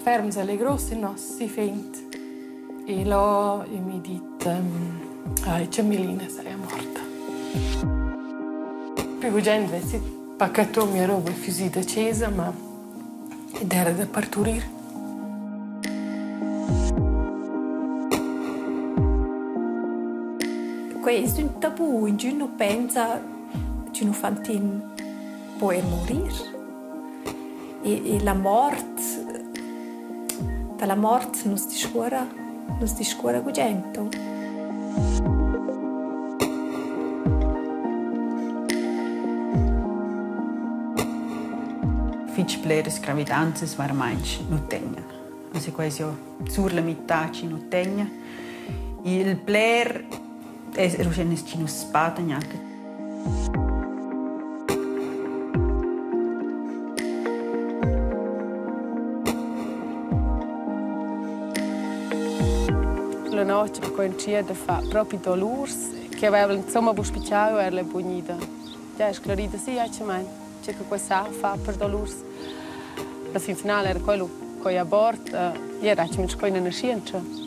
Ferm s'allegrò sin nos iffaint e là mi dit ai cha Melina saja morta. Pü gugent vessi paccato mia roba e füsì da chesa, ma id era da parturir. Quei es ün tabu, ingün nu pensa ch'ün uffantin po eir murir. E e la mort da la mort nu's discuorra nu's discuorra gugent. Fich bleras gravidanzas vairamaing nu tegnan. Also quai es jo sur la mità chi nu tegna. Il bler es uschè chi nu sbada gnanca. La notg ha entschiet a far propi dolurs che aveva insomma buc spitgau era la bugnida. Ja, è sclarida sì, atgnamein, tge che quei sa far per dolurs. La fin finala era quello quei abort, era atgnamein sco ina naschientscha.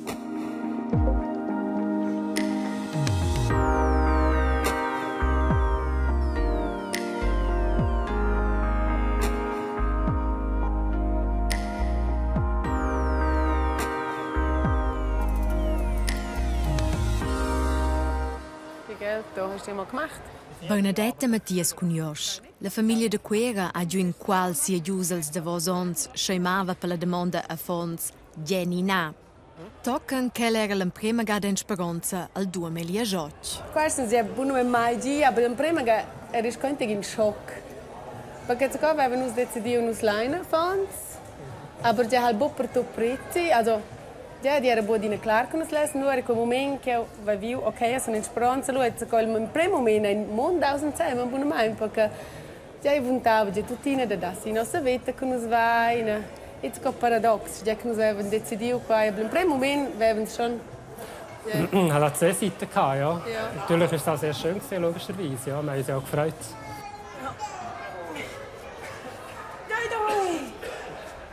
Bernadetta Mathias cun Josch. La famiglia da Cuera ha giu enqual sia gius els davos onns, sch'ei mava per la damonda affons Jenny na. Tochen ch'el era l'emprema gada en speronza al duameglia Jotg. Questo è buno e mai gi, aber l'emprema ga era sco in schoc. Perché co avevan nus decidiu nus lein affons, aber già halt buc per tut prezi, also ja, di era buc adina clar che nus lessen, lu era quel moment che va viu, ok, sono in speronza, lu è quel emprem moment ein mond aus insieme bunamain, perché Già vuntava gia tuttina da dar si nossa veta che nus vain. E sco paradox, già che nus avevan decidiu quai, aber im prem moment vevan schon Ja. Hat zwei Seiten gehabt, ja. ja. Natürlich ist das sehr schön gewesen, logischerweise, ja. Wir haben uns ja auch gefreut. Ja. Dai, dai!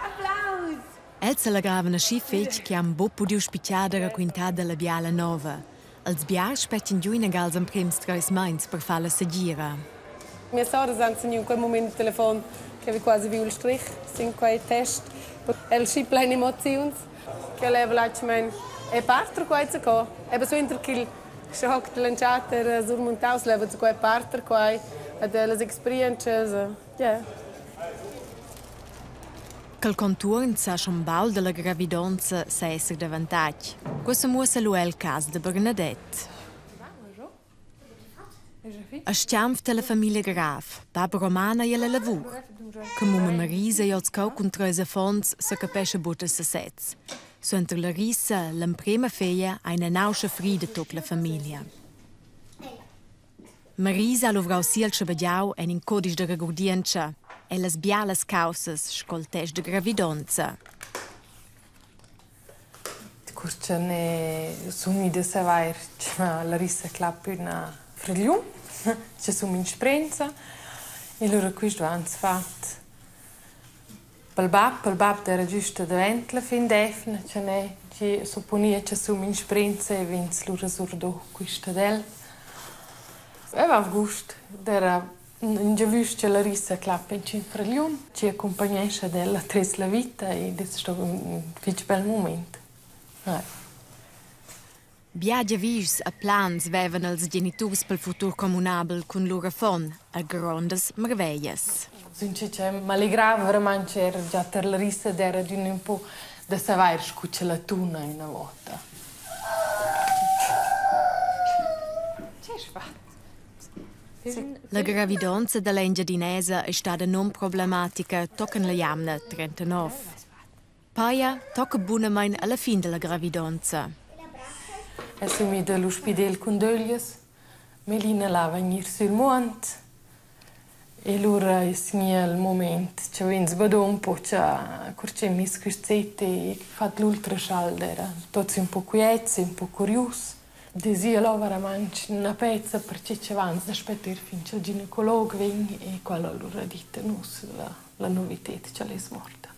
Applaus! Els s'allegravan aschi fetg che han buc pudiu spitgar da raquintar dalla biala nova. Els biars spetgan giu inaga els emprems treis meins per far la segira. Mia sora ha teniu in quel moment il telefon che aveva quasi viu il strich sin quei test. El schi plein emoziuns che leva latgamain e parter quei zaco. Eben suenter ch'il schoc dall'entschatta era surmuntaus, leva quei parter quei ad ellas experientschas. Yeah. Quel contuorn sa schon baul dalla gravidonza sa esser d'avantatg. Quei muossa lu el cas da Bernadette. A Stianf dalla famiglia Graf, bab Romana ei alla lavur. Che mumma Marisa ei oz cheu cun treis affons secapescha buca sesez. Suenter Larissa, l'emprema feglia, ha ina nauscha frida tuc la famiglia. Marisa ha luvrau si al schabegiau en in codisch da regurdientscha e las bialas caussas sco il test da gravidonza. Cur cha ne sun ida a savair cha Larissa clap üna fragliun, cha sun in sprenza e lura quist vains fat Pel bap, pel bap d'eira güsta davent la fin d'eivna cha n'he chi supponia cha sun in sprinza e vegns lura surdo quista ad el. Eu vaiv gust d'eira ün giavüsch cha Larissa clappa inchün fragliun chi accumpagnescha ad ella tres la vita ed es sto ün fich bel mumaint. Bia giavischs e plans vevan els geniturs pel futur communabel cun lur affon e grondas marveglias. Sincer che m'allegrava veramente ch'era già tar Larissa d'era adüna ün po da savair scu cha la tuna üna vota. Che hast fat? La gravidonza dall'Engiadinesa è stada nunproblematica tochen la jamna 39. Paja tocca bunamain alla fin dalla gravidonza. El sun ida all'ospidel cun döglias. Melina lava gnir sül muond. E lura es gnü il mumaint cha vains badà ün po cha cur ch'eu miss quist set e fat l'ultraschall d'eira tuots ün po quiets, ün po curius. Desìa là vairamaing üna pezza perche cha vans da spettar fin cha'l ginecolog vegn e quel ha lura dit a nus la la novited ch'el es morta.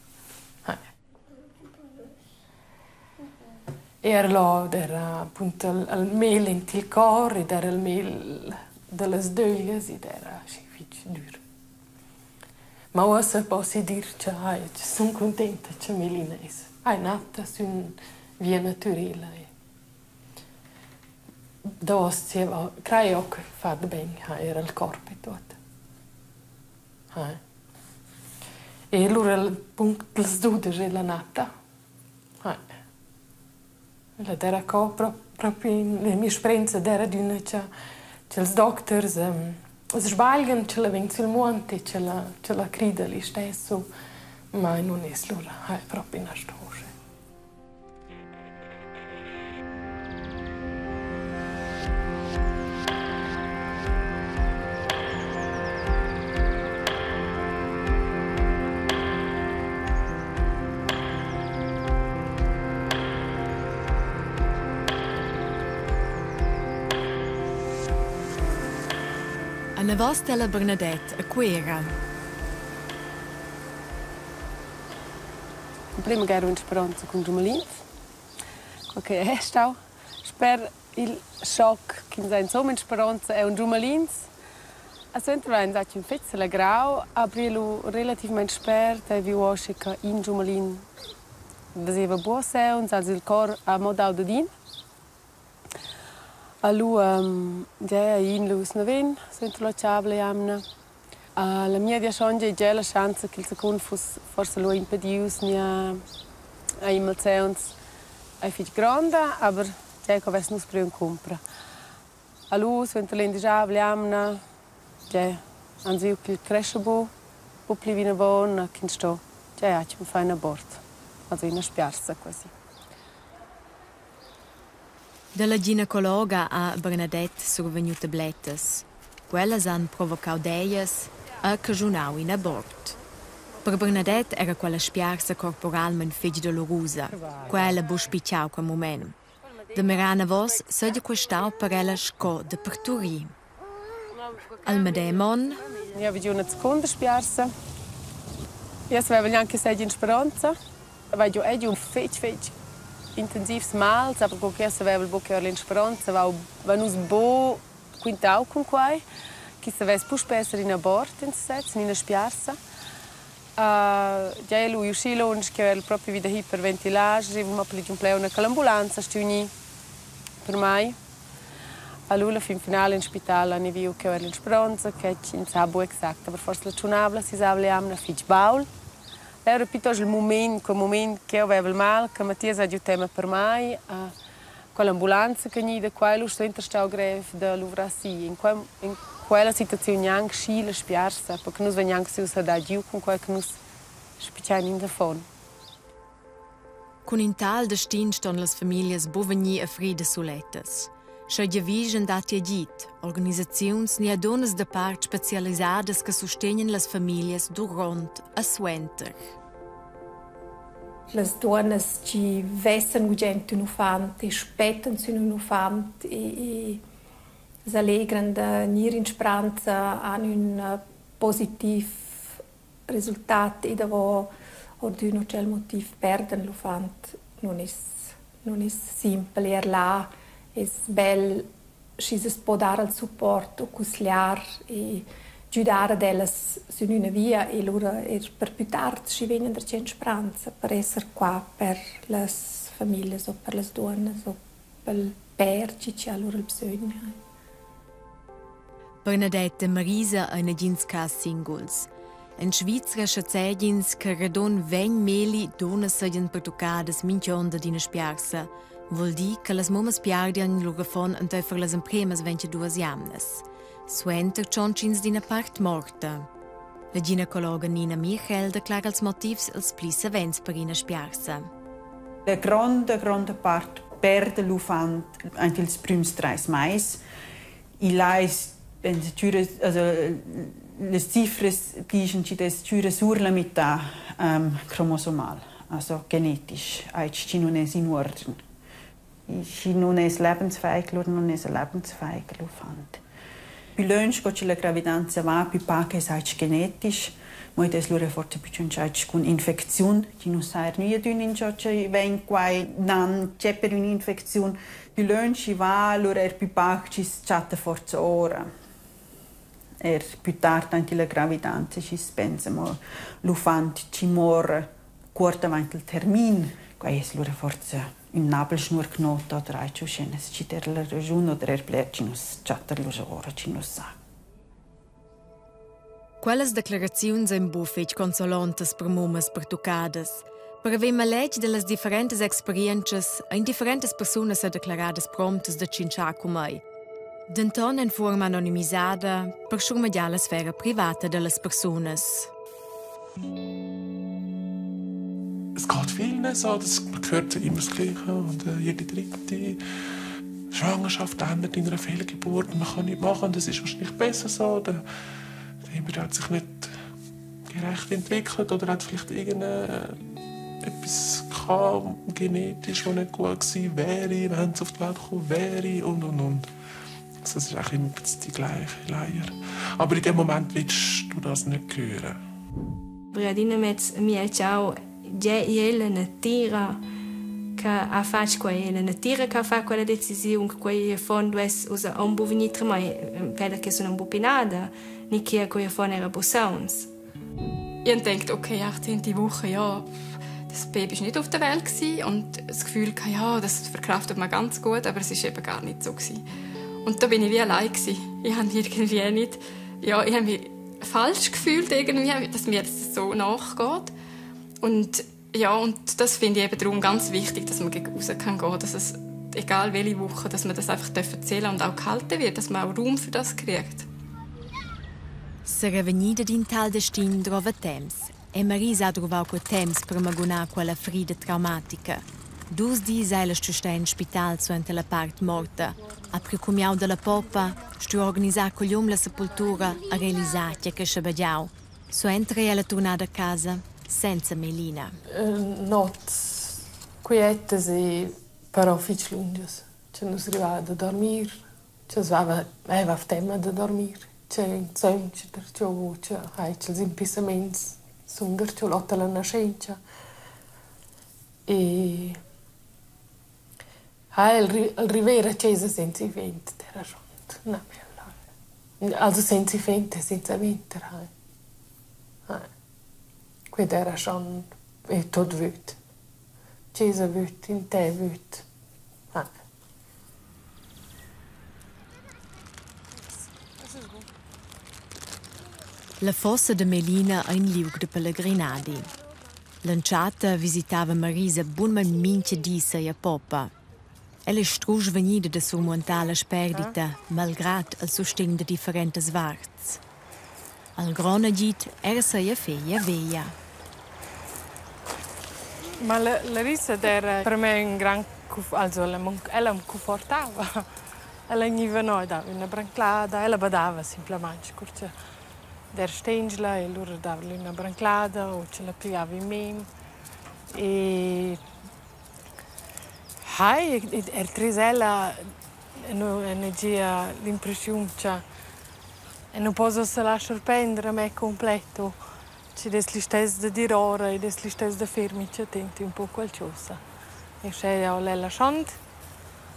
Er là era appunto il mel in til cor ed era il mel da las döglias ed era schi fich dür. Ma uossa possi dir cha ai sun cuntenta cha Melina es ai nata sün via natürela e davos zieva craj eau che fat bain ha eir al corp e tuot. Ha. E lura il punct dals dudesch es la nata. Ha. Ella d'eira co propi la mia spranza d'eira adüna cha cha'ls docters as sbaglian, ch'ella vegn sül muond e ch'ella ch'ella crida listess u ma nun es lura propi üna stoscha. Anavos dalla Bernadette a Cuera. Prima ero in speronza cun giumelins, co che è stau. Sper il schoc ch'ins ha insomma in speronza è un giumelins. A suenter vain enzatgi fetg selegrau, aber lu relativmein spert hai viu uossa che in giumelin veseva buca seuns, also il cor ha mo dau dad in. E lu gia ei in lu naven suenter la tschavla jamna. La mia viaschongia ei gia la schanza ch'il secund fuss forsa lu impedius ni ei malsauns ei fetg gronda, aber tgei co vessen nus priu en cumpra. A lu suenter l'indigiabla jamna tgei han viu ch'il crescha buc buc pli vinavon ch'ins sto tgei ha far in abort, also ina spiarsa quasi. Dalla ginecologa ha Bernadette survegniu tablettas. Quellas han provocau deias e caschunau in abort. Per Bernadette era quella spiarsa corporalmein fetg dolorusa. Quella buc spitgau quei mument. Da mirar anavos seigi quei stau per ella sco da parturir. Al medem onn Jeu vi giu una secunda spiarsa. Jeu savevel gnanca seigi in speronza. Vai giu ei giu fetg fetg intensivs mals, aber co ch'jeu savevel buca ora in speronza, va va nus buc quintau cun quei, chi savess puspei esser in abort in sesez, ina spiarsa. Gia lu iu schi lunsch ch'jeu erel propi vi da hiperventilar, scheva mo pli giun plaun che l'ambulanza stu gnir per mei. Allura la fin finala in spital hani viu ch'jeu eri in speronza che ins ha buc exact, aber forsa la tschunavla, sisavla jamna fetg baul. Era piuttosto il mument, quel mument ch'jeu vevel mal, che Mattias ha giu tema per mei, quell'ambulanza che gnida qua lu suenter stau grev da luvrar si. In quel in quella situaziun gnanc schi la spiarsa, perché nus vegnan gnanc siu sa dar giu cun quei che nus spitgein in davon. Cun in tal destin ston las famiglias buc vegnir a frida sulettas. Sche giavischan datti agid, organisaziuns ni dunnas da part specialisadas che sustegnan las famiglias duront e suenter. Las duonnas chi vessan gugent ün uffant e spettan sün ün uffant e e s'allegran da gnir in spranza han ün positiv resultat e davo our d'ün o tschel motiv perdan l'uffant nun es nun es simpel. Eir là es bel schi s'as po dar al support o cusgliar e güdar ad ellas sün üna via e lura eir per pü tard schi vegnan darcheu in spranza per esser qua per las famiglias o per las duonnas o pel pêr chi chi ha lura il bsögn. Bernadette Marisa ein negins cass singuls. En Svizra schazegi'ins che radund vegn meli dunnas seigien pertuccadas mintg'onn dad ina spiarsa, vul dir che las mummas piardian lur affon enteifer las empremas 22 jamnas. Suenter tschontsch'ins d'ina part morta. La ginecologa Nina Michel declara ils motivs ils pli savens per ina spiarsa. La gronda, gronda part perde l'uffant aint ils prüms trais mais. Il ais also las cifras dischan chi dess chüra sur la mità cromosomal, also genetisch, chi nun es in uorden. Schi nun es lebensfähig, lura nun es lebensfähig l'uffant. Più lönch co cha la gravidanza va, più pac es aint genetisch. Mo id es lura forsa plü tschüntschait cun infecziun, chi nu sa eir gnü adüna ingio chi vain quai nan c'è per ün'infecziun. Più lönch chi va, lura eir più pac chi's chatta forsa ora. Eir più tard aint illa gravidanza schi's pensa mo l'uffant chi mora cuort avant il termin, quai es lura forsa ün nabelschnurknoten oder eir uschè chi der la raschun oder eir bler chi nu's chatta lura ora, chi nu's sa. Quellas declaraziuns ein buca fetg consolontas per mummas pertuccadas. Per haver maletg dallas differentas experientschas ein differentas persunas sedeclaradas promptas da tschintschar cun mei. Denton en fuorma anonimisada per schurmegiar la sfera privata dallas persunas. Es geht vielen so, dass man hört immer das Gleiche und jede dritte Schwangerschaft endet in einer Fehlgeburt und man kann nichts machen und das ist wahrscheinlich besser so. Der, der Embryo hat sich nicht gerecht entwickelt oder hat vielleicht irgendeine etwas gehabt, genetisch, was nicht gut gewesen wäre, wenn es auf die Welt gekommen wäre und und und. Also das ist eigentlich immer die gleiche Leier. Aber in dem Moment willst du das nicht hören. Briadina mez mia ciao Tgei ei la natira che ha fatg quei? Ei la natira che ha fatg quella decisiun che quei affon duess ussa aunc buc vegnir tremai empè che sun aunc buc pinada ni che quei affon era buc sauns? Ich habe gedacht, okay, 18. Woche, ja, das Baby war nicht auf der Welt gewesen und das Gefühl, ja, das verkraftet man ganz gut, aber es ist eben gar nicht so gewesen. Und da bin ich wie allein gewesen. Ich habe irgendwie nicht, ja, ich habe mich falsch gefühlt irgendwie, dass mir das so nachgeht. Und ja, und das finde ich eben darum ganz wichtig, dass man gegen raus kann gehen, dass es, egal welche Woche, dass man das einfach erzählen und auch gehalten wird, dass man auch Raum für das kriegt. Sera vegnida d'in tal destin drova temps e Marisa ha druvau quei temps per magunar quella frida traumatica. Dus dis ei ella stusta en spital suenter la part morta, ha priu cumiau dalla poppa, stuiu organisar cuglium la sepultura e realisar tgei che schabegiau. Suenter ei ella turnada a casa senza Melina. Nots quietas e però fich lungias. Che nus rivava da dormir, che vava aveva tema da dormir, che insomma darcheu che hai cha'ls impissamaints sun darcheu lot alla naschentscha. E ha el el river a chesa senza event d'eira schon na bella. Also senza event e senza winter hai. Quei d'eira schon e tuot vüt. Chesa vüt, intè vüt. La fossa da Melina ei in liug da pelegrinadi. L'entschatta visitava Marisa bunamain mintga di sia poppa. Ella è strusch vegnida da surmuntar la sperdita, malgrad il sustegn da differentas varts. Al grond agid era sia feglia veglia. Ma la Larissa d'eira per me ün grand also ella ella am cuffortava. Ella gniva no e dava üna branclada, ella badava simplamaing cur cha d'eira stengia e lura dava'l üna branclada o ch'ella pigliava in men. E hai, eir tres ella nu n'hegia l'impreschiun cha E nu poss uossa lascher prender a me cumpletto. Chi'd es listess da dir ora, id es listess da fer minchatant ün po qualchosa. E sche eau l'he laschand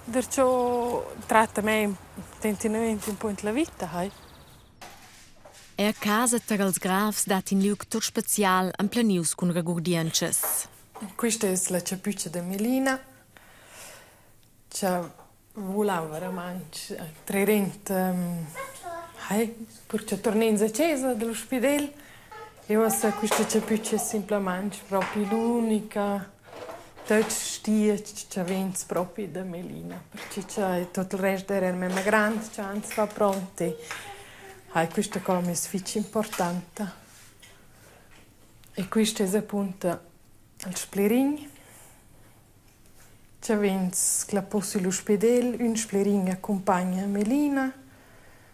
darcho tratta me tentinamaing ün po in la vita, hai. Er a casa tar els Grafs dat in liug tut special emplenius cun regurdientschas. Quista es la chapütscha da Melina cha Vulava veramaing trer aint hai, pur cha turnins a chesa da l'ospidel. E uossa quista chapütscha es simplamaing propi l'unica töch stia cha vegns propi da Melina, perche cha tuot il rest d'eira memma grand cha ans fa pront e hai quista co m'es fich importanta. E quista es apunta il splerin. Cha vegn sclappo sül ospedel, ün splerin accumpagna Melina.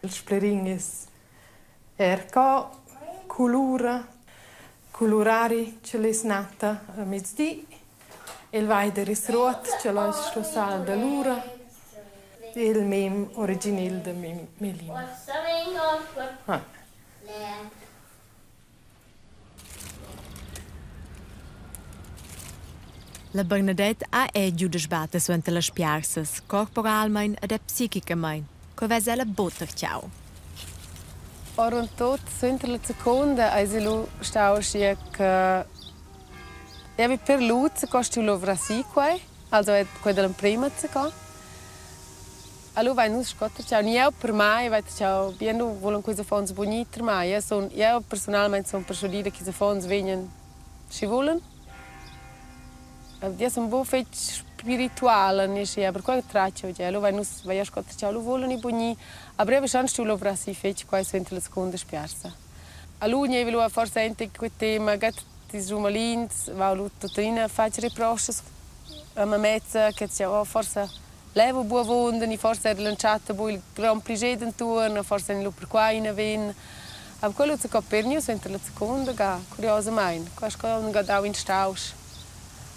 Il splerin es eir co, culura, culurari ch'el es nata a mezdi. El vaider es ruot ch'el ais sto sal da lura. Il mem original da Melina. Ah. La Bernadette ha era giu da sbatter suenter las piarsas, corporalmein ed era psichicamein. Co vesa ella buc tertgau? Oravontut suenter la secunda eisi lu stau aschia che jeu vi per lu zaco stuiu luvrar si quei, also quei dall'emprema zaco. Allura vein nus sco tertgau, ni jeu per mei vai tertgau bien, lu vulan quels affons buc gnir tier mei. Jeu sun, jeu persunalmein sun perschuadida ch'ils affons vegnan schi vulan. Jeu sun buca fetg spirituala ni aschia, perquei tratg jeu gia. Lu vein nus, vai jeu sco tertgau, lu vulan i buc gnir. Aber jeu schon stuiu luvrar si fetg quei suenter la secunda spiarsa. Allura gneva lu forsa enten quei tema, get ils giumalins, vau lu tuttenina fatg reproschas a mamezza che diceva, oh forsa Levo bu avunda ni forsa era l'entschatta bu il grond plascher dentuorn, forsa lu perquai ina vegn. Aber quello zaco per gnü suenter la secunda ga, curiosamaing. Qua sco ün ga dau in stausch.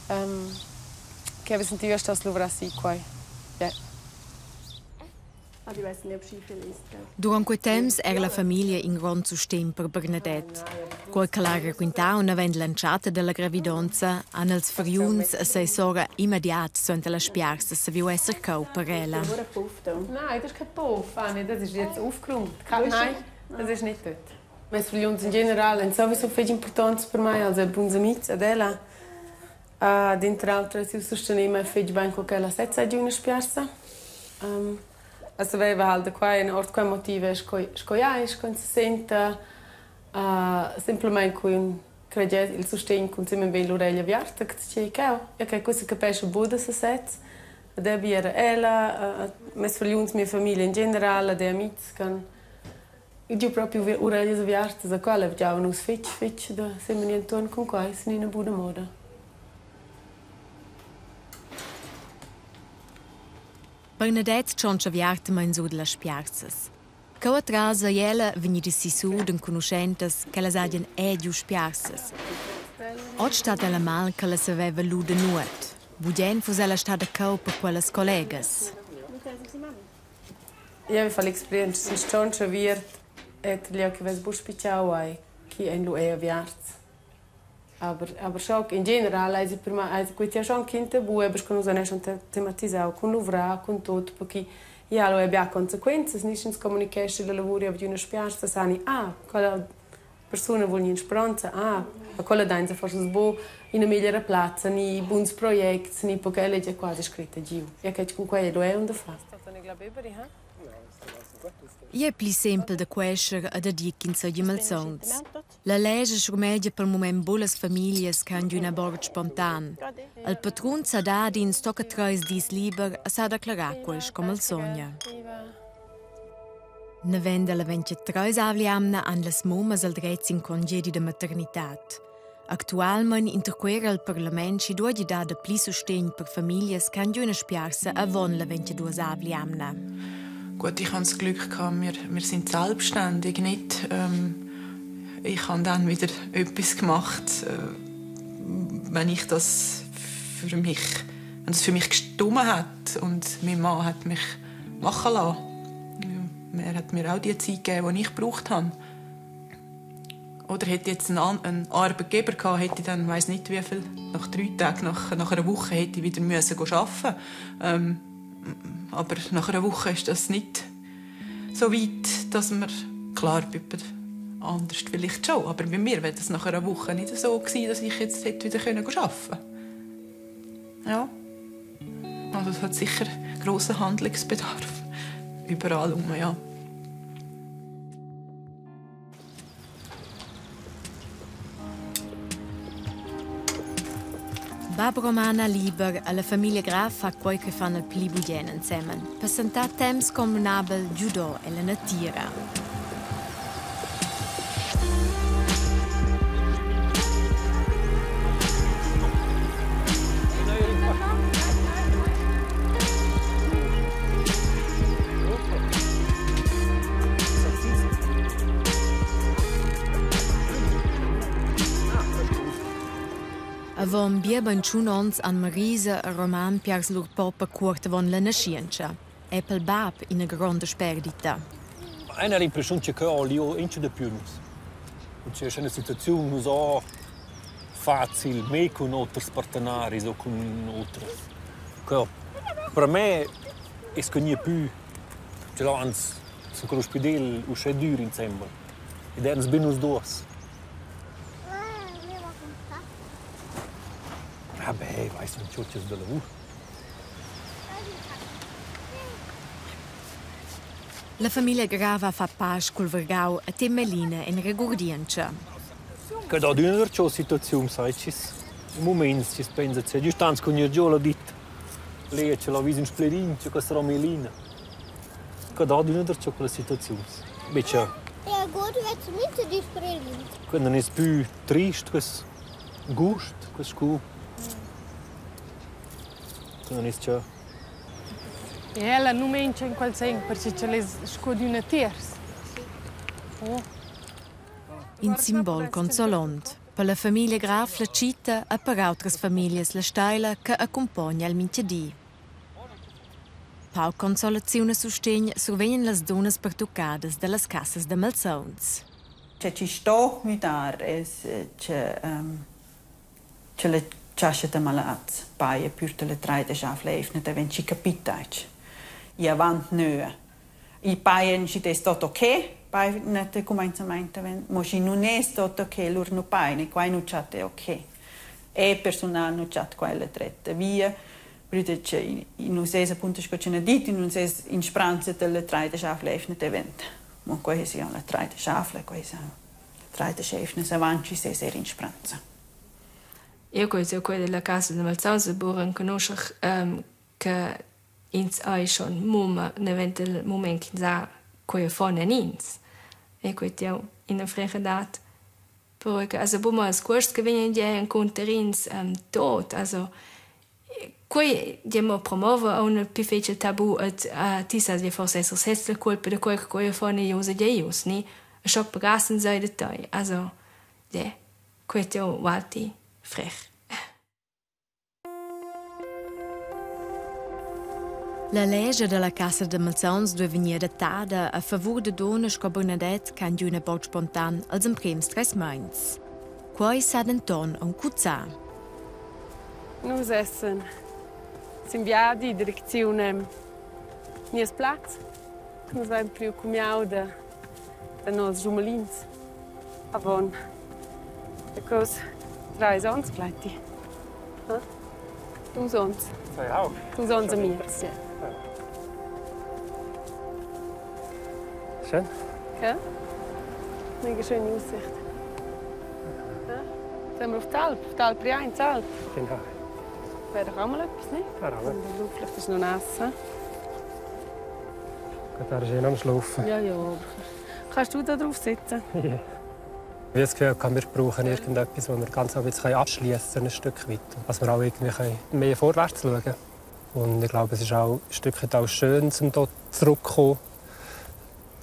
Che aveva sentiu stos luvrar si quai. Yeah. Durant quei temps era la famiglia in grond sustegn per Bernadette. Quei ch'el ha raquintau naven l'entschatta dalla gravidonza han els fargliuns e sei sora immediat suenter la spiarsa saviu esser cheu per ella. Nein, das ist kein Puff, Anni, das ist jetzt aufgeräumt. Nein, das ist nicht dort. Mes fargliuns in general èn sowieso fetg importants per mei, also buns amics ad ella. Denter auter siu sustener mei fetg bein co ch'ella sezza ha giu ina spiarsa. El saveva halt da quei ord quei motiv è sco sco jai, sco ins sesenta semplamein cun creger il sustegn cun semper bein l'ureglia aviarta che tgei ch'eu. E che quei secapescha buc da sesez. Ed ebi era ella, mes fargliuns, mia famiglia in general ed amitgs ch'han giu propi ureglias aviartas a quella giavan nus fetg fetg da semener entuorn cun quei sin ina buna moda. Bernadette tschontscha aviartamain sur dallas spiarsas. Cheu atras ei ella vegnida sissu d'enconuschentas ch'ellas hagien era giu spiarsas. Oz stat ella mal ch'ella saveva lu da nuot. Bugen fuss ella stada cheu per quellas collegas. Jeu fa l'experientscha sin tschontscha aviert e tagliau che vess buc spitgau ei chi ein lu ei aviarts. Aber aber schoc in general eisi per mei eisi quei tier schon ch'in tabu, aber sco nus han schon tematisau cun luvrar, cun tut, perché ja, lu ei bia consequenzas, ni sch'ins communichescha la lavur aber d'üna spiarsa sani, ah, quella persuna vul gnir in speronza, ah, a quella dainsa forsa buc ina megliera plazza ni buns projects ni perché ella è già quasi scritta giu. E che cun quei lu è da far. Igl è pli sempel da quescher e da dir ch'ins seigi malsauns. La lescha schurmegia pel mument buc las famiglias che han giu in abort spontan. Il patrun sa dar ins tocca treis dis liber e sa declarar quei sco malsogna. Naven dalla 23 jamna han las mummas il dretg sin congedi da maternitad. Actualmein interquera il parlament schi dueigi dar dapli sustegn per famiglias che han giu ina spiarsa avon la 22 jamna. Gut, ich hatte das Glück, gehabt, wir, wir sind selbstständig, nicht, ich habe dann wieder etwas gemacht, wenn ich das für mich, wenn das für mich gestimmt hat und mein Mann hat mich machen lassen. Ja, er hat mir auch die Zeit gegeben, die ich gebraucht habe. Oder hätte ich jetzt einen, einen Arbeitgeber gehabt, hätte ich dann, weiß nicht wie viel, nach 3 Tagen, nach einer Woche hätte ich wieder müssen arbeiten. Aber nach einer Woche ist das nicht so weit, dass man klar bei anders vielleicht schon, aber bei mir wäre das nach einer Woche nicht so gewesen, dass ich jetzt hätte wieder arbeiten können. Ja. Also es hat sicher grossen Handlungsbedarf überall herum, ja. Bab Romana liber alla famiglia Graf fa quei che fan il pli bugen ensemen, passentar temps communabel giudo ella natira. Avon biebein tschun onns han Marisa e Roman piars lur poppa cuort avon la naschientscha. È pel bab ina gronda sperdita. Einer l'impressiun che ho lieu inch da più nus. Und c'è una situaziun nus ho facil me cun oters partenaris o cun otras. Que per me es que gnü pü ce l'ho ans sun cul ospidel uschè dür insembel. Ed eirans be nus duos. Ah beh, vai sun chotschas da lavur. La famiglia Grava fa pasch cul vargau e Temelina en regurdientscha. Che dà adüna darcho situaziuns, sai, chi's mumaints chi's pensa che güst ans cun gnir giò l'ho dit Lea che l'ho vis ün splerin che que sarà Melina. Che dà adüna darcho quellas situaziuns. Be cha que non es pü trist, quest gust, quest scu que non es cha E ella nu mengia in quel sen perche ch'el es sco adüna tiers. Oh. In simbol consolont per la famiglia Graf la Tschita e per autras famiglias la steila che accumpogna el mintga di. Pauc consolaziun e sustegn survegnan las dunnas pertuccadas dallas cassas da malsauns. Che chi sto müdar es che che la chascha da malats paja pür la traida l'eivna davent chi capita. I avant nöa. I pajan schi es tot ok, pajan da cumainzamaint davent, mo schi nun es tot ok, lur nu pajan e quai nu chatta ok. E persunal nu chat quella dretta via. Prüda che i nu s'es appunto sco cha n'ha dit, i nun s'es in spranza della traida l'eivna davent. Mo quai es ja la traida schafla, quai es traida schefnas avant chi s'es eir in spranza. Eu quei eu quei della casa da malsauns e buca renconuscher che ins ei schon mumma davent il mument ch'ins ha quei affon en ins. E quei tieu ina frechadat. Però che also buca mo els cuosts che vegnan gia encunter ins tot, also quei di mo promova aunc il pli fetg il tabu et ti sas ja forsa esser sez la cuolpa da quei che quei affon ei ussa ius, ni? E schoc pagassen sei da tei. Also, yeah, quei tieu ualti frech. La lescha dalla cassa da malsauns duei vegnir adattada a favur da dunnas sco Bernadette che han giu in abort spontan als emprems treis meins. Quei sa denton aunc cuzzar. Nus essan sin viadi direcziun nies plaz. Nus vein priu cumiau da, da nos giumelins avon daco's treis onns gleiti. Dus onns. Dus onns e miez, ja. Schön. Gell? Mega schöne Aussicht. Ja? Sind wir auf die Alp, auf die Alp 1 Alp. Genau. Wäre doch auch mal etwas, nicht? Wäre auch etwas. Vielleicht ist es noch nass. He? Gut, er ist eh noch am Schlafen. Ja, ja. Kannst du da drauf sitzen? Ja. Ich habe das Gefühl, wir brauchen irgendetwas, wo wir ganz ein bisschen abschliessen können, ein Stück weit. Dass wir auch irgendwie mehr vorwärts schauen können. Und ich glaube, es ist auch ein Stück weit auch schön, um dort zurückzukommen,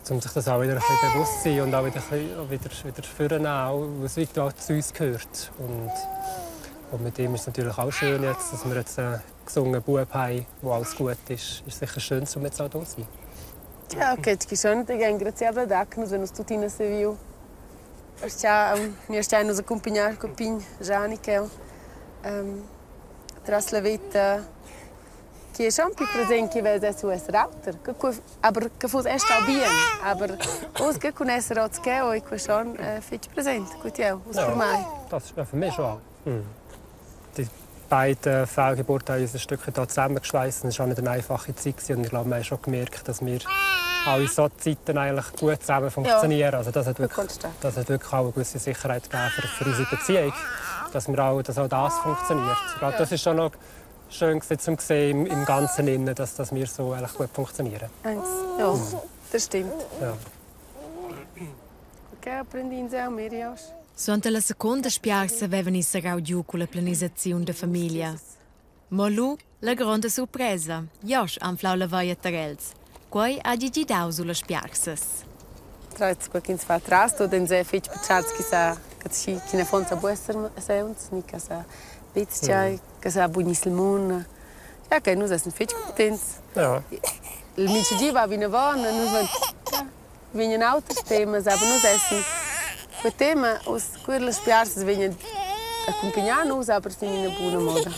um sich das auch wieder ein bisschen bewusst zu sein und auch wieder, wieder, wieder vornehmen, auch, was wirklich auch zu uns gehört. Und, und mit ihm ist es natürlich auch schön, jetzt, dass wir jetzt einen gesungenen Bub haben, wo alles gut ist. Ist sicher schön, um jetzt auch da zu sein. Ja, ok, che schon te engraziabla da che nus nus tuttina saviu. Aschia mi stein nus accumpignar cul pign Giani cheu tras la veta che è schon più present che vess essu esser auter. Che aber che fuss è stau bien, aber oz che cun esser oz cheu ei quei schon fetg present cu tieu, uss per mei. Das ist für mich schon auch. Die beiden Fehlgeburten haben uns ein Stück weit zusammengeschweißt. Es war auch nicht eine einfache Zeit. Und ich glaube, wir haben schon gemerkt, dass wir auch in solchen Zeiten eigentlich gut zusammen funktionieren. Ja. Also das hat wirklich, das hat wirklich auch eine gewisse Sicherheit gegeben für, für unsere Beziehung, dass, wir auch, dass auch das funktioniert. Ich glaube, das ist schon noch schön zu sehen im, im Ganzen, innen, dass, dass wir so eigentlich gut funktionieren. Ja, das stimmt. Ja. Okay, prendin auch Miriam. Suenter la secunda spiarsa vevan ins serrau giu culla planisaziun da famiglia. Mo lu la gronda surpresa. Josch anflau la via tar els. Quei hagi gidau sulla spiarsas. Tras quel ch'ins fa tras tot ins è fetg pertscharts chi sa che chi chi na fonza bu esser seuns ni che sa betg che sa bugnis il mun. Ja, che nus essen fetg cuntents. Ja. Il mintgadi va vinavon, nus vegnan auters temas, aber nus essan quei tema, uss quellas piarsas vegnan accumpignar nus, aber sin ina buna moda.